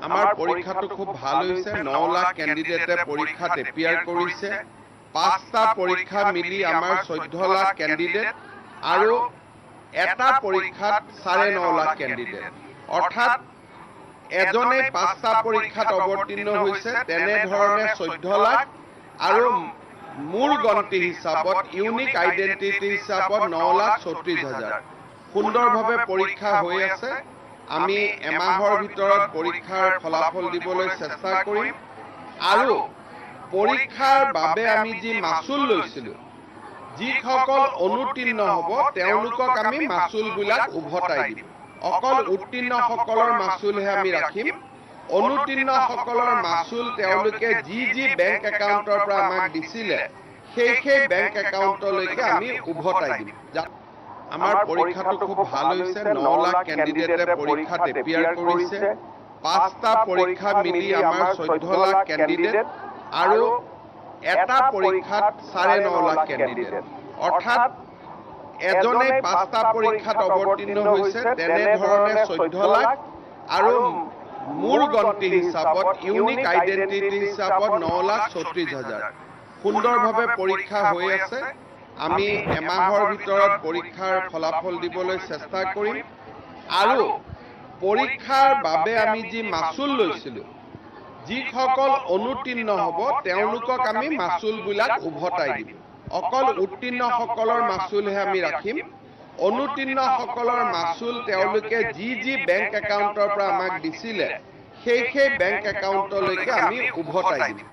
আমাৰ পৰীক্ষাটো খুব ভাল হৈছে। 9 লাখ কেণ্ডিডেটে পৰীক্ষাত এপিয়াৰ কৰিছে। পাঁচটা পৰীক্ষা মিলি আমাৰ 14 লাখ কেণ্ডিডেট আৰু এটা পৰীক্ষাত 9.5 লাখ কেণ্ডিডেট, অৰ্থাৎ এজনে পাঁচটা পৰীক্ষাত অৱতীৰ্ণ হৈছে। তেনেধৰণে 14 লাখ আৰু মূল গন্তি হিচাপত, ইউনিক আইডেণ্টিটি হিচাপত 9,34,000। সুন্দৰভাৱে পৰীক্ষা হৈ আছে। আমি এমাহৰ ভিতৰত পৰীক্ষাৰ ফলাফল দিবলৈ চেষ্টা কৰিম আৰু পৰীক্ষাৰ বাবে আমি যি মাচুল লৈছিলোঁ, যিসকল অনুত্তীৰ্ণ হ'ব তেওঁলোকক আমি মাচুলবিলাক উভতাই দিম। অকল উত্তীৰ্ণসকলৰ মাচুলহে আমি ৰাখিম। অনুত্তীৰ্ণসকলৰ মাচুল তেওঁলোকে যি যি বেংক একাউণ্টৰ পৰা আমাক দিছিলে, সেই সেই বেংক একাউণ্টলৈকে আমি উভতাই দিম। আমাৰ পৰীক্ষাটো খুব ভাল হৈছে। 9 লাখ কেণ্ডিডেটে পৰীক্ষাত এপিয়াৰ কৰিছে। পাঁচটা পৰীক্ষা মিলি আমাৰ 14 লাখ কেণ্ডিডেট আৰু এটা পৰীক্ষাত 9.5 লাখ কেণ্ডিডেট, অৰ্থাৎ এজনে পাঁচটা পৰীক্ষাত অৱতীৰ্ণ হৈছে। তেনেধৰণে 14 লাখ আৰু মূল গন্তি হিচাপত, ইউনিক আইডেণ্টিটি হিচাপত 9,34,000। সুন্দৰভাৱে পৰীক্ষা হৈ আছে। আমি এমাহৰ ভিতৰত পৰীক্ষাৰ ফলাফল দিবলৈ চেষ্টা কৰিম আৰু পৰীক্ষাৰ বাবে আমি যি মাচুল লৈছিলোঁ, যিসকল অনুত্তীৰ্ণ হ'ব তেওঁলোকক আমি মাচুলবিলাক উভতাই দিম। অকল উত্তীৰ্ণসকলৰ মাচুলহে আমি ৰাখিম। অনুত্তীৰ্ণসকলৰ মাচুল তেওঁলোকে যি যি বেংক একাউণ্টৰ পৰা আমাক দিছিলে, সেই সেই বেংক একাউণ্টলৈকে আমি উভতাই দিম।